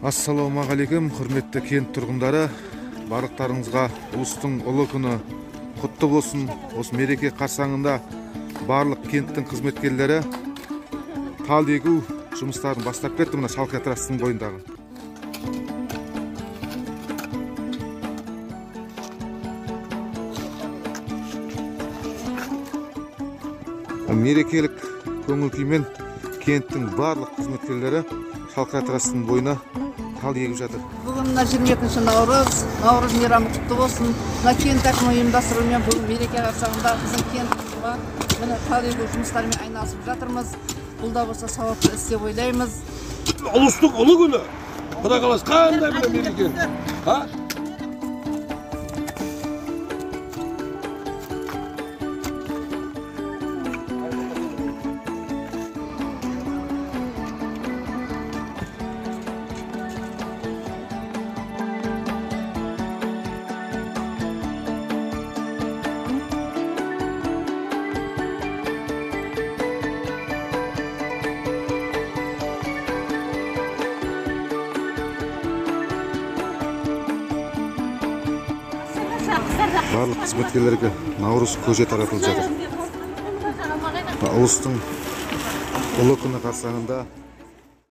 Ассалаумағалейкум, құрметті кент тұрғындары. Барлықтарыңызға ұлыстың ұлы күні құтты болсын. Осы мереке қарсаңында барлық кенттің қызметкерлері тал егу жұмыстарын бастап кетті мына Шалқия трассасының бойындағы. Мерекелік көңіл күймен кенттің барлық қызметкерлері Шалқия трассасының бойына тал егіп жатыр. Бүгін мына 22 наурыз, наурыз мейрамы құтты болсын. Мына кент әкімінің ұйымдастыруымен бүгін мереке қарсаңында біздің кентімізге міне тал егу жұмыстарымен айналысып жатырмыз. Бұл да болса сауапты іс деп ойлаймыз. Ұлыстың ұлы күні. Құдай қаласа қандай бір мереке. А? Барлық қызметкерлерге наурыз көже таратылып жатыр. Ұлыстың ұлы күні қарсаңында